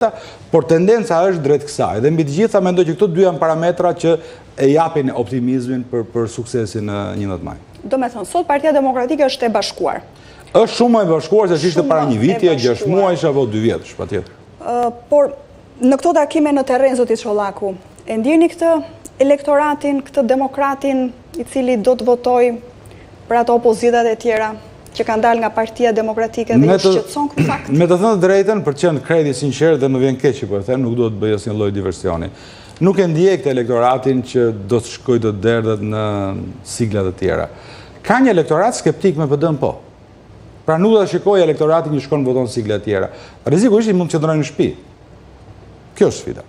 Por tendenca është drejt kësaj dhe mbi të gjitha mendoj që këto dy janë parametra që e japin optimizmin për për suksesin në 11 maj. Domethënë, sot Partia Demokratike është e bashkuar. Është shumë më e bashkuar se ç'ishte para një viti, 6 muajsh apo 2 vjetësh, patjetër. Por në këto takime në terren zoti Çollaku, e ndjeni këtë elektoratin, këtë demokratin i cili do të votojë për ato opozitat e tjera? që kanë dalë nga Partia Demokratike dhe ju shqetëson ky fakt? Me të thënë të drejtën, për të qenë krejt i sinqertë dhe më vjen keq që po e them, nuk dua të bëj asnjë lloj diversioni. Nuk e ndjej këtë elektoratin që do të shkojë të derdhet në sigla të tjera. Ka një elektorat skeptik me PD-n po. Pra nuk do ta shikoj elektoratin që shkon voton sigla të tjera. Rreziku është që mund të qëndrojnë në shtëpi. Kjo është sfida.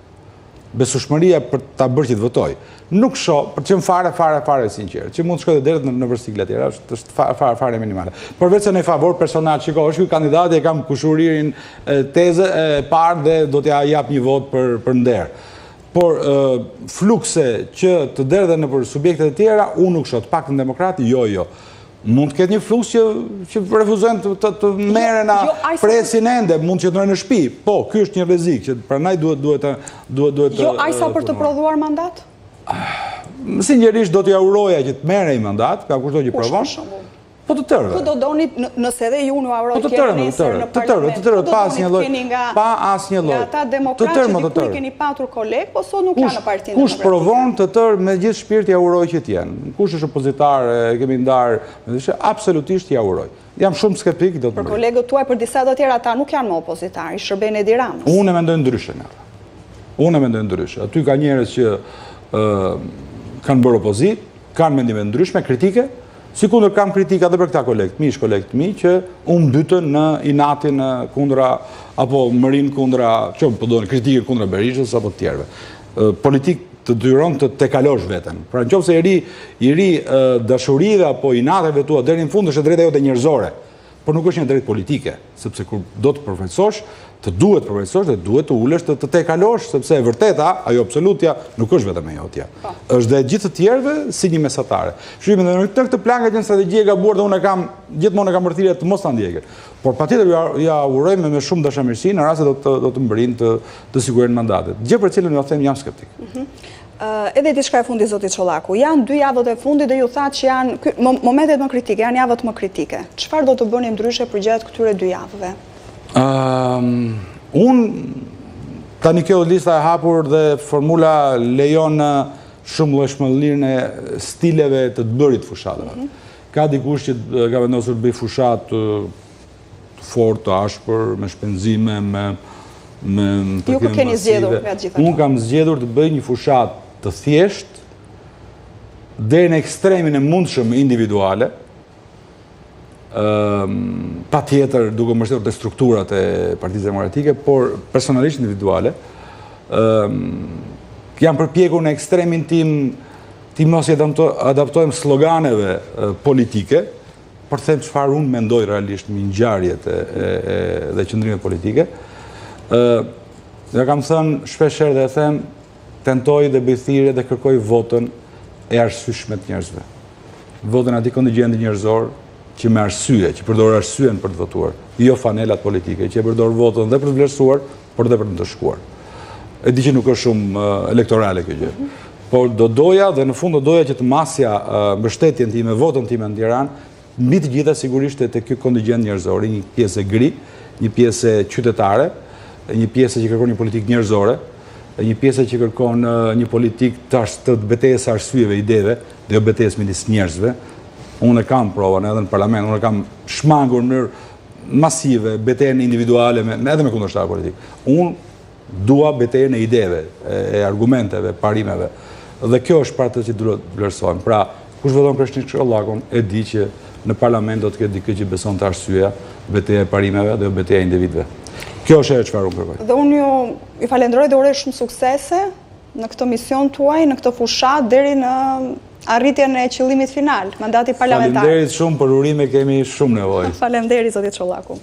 besueshmëria për ta bërë që të votojë. Nuk shoh, për të qenë fare, fare, fare i sinqertë, që mund të shkojë të derdhet në, nëpër sigla tjera, është, është fare, fare, fare minimale. Përveç se në favor personal, shiko, është ky kandidati e kam kushuririn teze e parë dhe do t'ja jap një votë për, për nder. Por flukse që të derdhen nëpër subjektet e tjera, unë nuk shoh, të paktën demokrati, jo, jo. Mund të ketë një fluks që që refuzojnë të të, të merren a jo, presin ende, mund të qëndrojnë në shtëpi. Po, ky është një rrezik që prandaj duhet duhet të duhet duhet të Jo, aq sa për të prodhuar mandat? Sinqerisht do t'ia uroja që të merrej mandat, ka kushdo që provon. Po të tërëve. Ku do doni nëse edhe ju nuk uroj po të tërëve, të tërëve, të tërëve, të tërëve, pa asnjë lloj, pa asnjë lloj. Nga ata demokratë që dikur i keni patur kolegë, po sot nuk janë në Partinë Demokratike. Kush provon të tërë me gjithë shpirt ia uroj që të jenë. Kush është opozitar, e kemi ndarë, absolutisht ia uroj. Jam shumë skeptik do të Për kolegët tuaj, për disa të tjerë ata nuk janë më opozitarë, i shërbejnë Edi Ramës. Unë e mendoj ndryshe nga ata. Unë e mendoj ndryshe. Aty ka njerëz që kanë bërë opozitë, kanë mendime të ndryshme, kritike, Sikundër kam kritika dhe për këta kolegë të mi, ish kolegë të mi, që u mbytën në inatin kundra, apo mërinë kundra, që po donë kritikën kundra Berishës apo të tjerëve. Politika të detyron të tejkalosh veten. Pra në qoftë se i rri, i rri dashurive apo inateve tua deri në fund është e drejta jote njerëzore. Por nuk është një drejtë politike, sepse kur do të përfaqësosh, të duhet të përfaqësosh dhe duhet të ulesh të të tejkalosh, sepse e vërteta, ajo absolutja, nuk është vetëm e jotja. Po. Është dhe e gjithë të tjerëve si një mesatare. Kështu që mendoj në këtë plan ka qenë strategji e gabuar dhe unë e kam gjithmonë e kam bërë thirrje të mos ta ndjekin. Por patjetër ja, ja uroj me, me shumë dashamirësi në rast se do të do të mbërrijnë të të sigurojnë mandatet. Gjë për cilën ju them jam skeptik. Mm -hmm. Edhe diçka e fundit zoti Çollaku, janë dy javët e fundit dhe ju thatë që janë momentet më kritike, janë javët më kritike. Çfarë do të bëni ndryshe përgjatë këtyre dy javëve? Unë tani kjo lista e hapur dhe formula lejon shumëllojshmërinë e stileve të të bërit fushatave. Mhm. Ka dikush që ka vendosur të bëjë fushatë të fortë, të ashpër, me shpenzime, me me Ju kë keni zgjedhur nga të gjitha? Unë kam zgjedhur të bëj një fushatë të thjeshtë, deri në ekstremin e mundshëm individuale, patjetër duke u mbështetur te strukturat e Partisë Demokratike, por personalisht individuale, jam përpjekur në ekstremin tim të mos i adaptohem sloganeve politike, por të them çfarë unë mendoj realisht mbi ngjarjet e, e, e, dhe qëndrimet politike. Ë, dhe kam thënë shpeshherë dhe e them, tentoj dhe bëj thirrje dhe kërkoj votën e arsyeshme të njerëzve. Votën e atij kontingjenti njerëzor që me arsye, që përdor arsyen për të votuar, jo fanelat politike, që e përdor votën dhe për të vlerësuar, por dhe për të ndëshkuar. E di që nuk është shumë elektorale kjo gjë. Por do doja dhe në fund do doja që të masja mbështetjen time, votën time në Tiranë, mbi të gjitha sigurisht te ky kontingjent njerëzor, një pjesë e gri, një pjesë qytetare, një pjesë që kërkon një politikë njerëzore, një pjesë që kërkon një politikë të, të betejës së arsyeve, ideve, dhe jo betejës midis njerëzve. Unë e kam provën edhe në parlament, unë e kam shmangur në mënyrë masive, betejën individuale me, edhe me kundërshtarë politikë. Unë dua betejën e ideve, e, e argumenteve, parimeve. Dhe kjo është për atë që duhet të vlerësojmë. Pra, kush voton Kreshnik Çollakun, e di që në parlament do të ketë dikë që beson te arsyeja, beteja e parimeve dhe jo beteja e individëve. Kjo është ajo çfarë unë kërkoj. Dhe unë ju, ju falenderoj dhe uroj shumë suksese në këtë mision tuaj, në këtë fushatë deri në arritjen e qëllimit final, mandati parlamentar. Faleminderit shumë për urime, kemi shumë nevojë. Faleminderit zoti Çollaku.